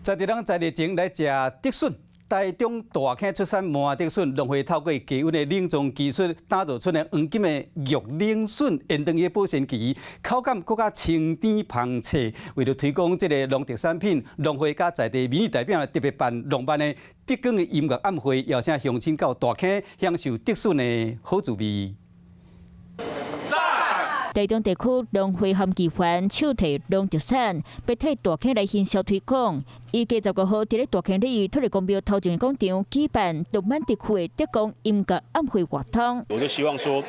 在地人在地前來食竹筍，台中大坑出產麻竹筍，農會透過低溫的冷藏技術，打造出的黃金的玉冷筍，延長伊的保鮮期，口感閣較清甜芳脆。為了推廣這個農特產品，農會佮在地民意代表特別辦浪漫的德光的音樂晚會，邀請鄉親到大坑享受竹筍的好滋味。台中地區農會和議員手提農特產，欲替大坑來行銷推廣。預計10月5號，佇咧大坑里土地公廟頭前廣場舉辦浪漫特區的德光音樂晚會活動。我就希望說，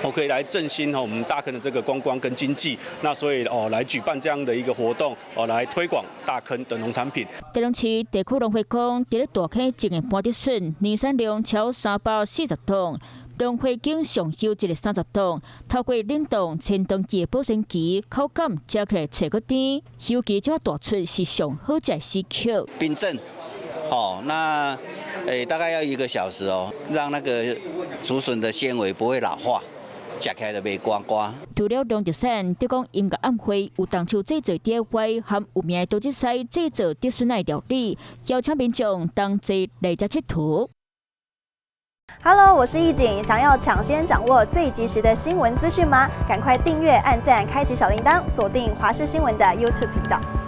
我可以來振興我們大坑的這個觀光跟經濟，那所以哦來舉辦這樣的一個活動，哦來推廣大坑的農產品。台中市地區農會講，佇咧大坑種的麻竹筍，年產量超340噸。農會經上優質的30噸，透過冷凍千長期的保鮮期，口感食起來脆閣甜，尤其這馬大出是上好食的時刻。冰鎮，哦，那大概要一個小時哦，讓那個竹筍的纖維不會老化，食起來就袂乾乾。除了農特產，德光音樂晚會有動手製作 DIY 和有名的多吉西製作竹筍的料理，邀請民眾同齊來遮𨑨迌。 Hello，我是易景，想要搶先掌握最及時的新聞資訊嗎？趕快訂閱、按讚、開啟小鈴鐺，鎖定華視新聞的 YouTube 頻道。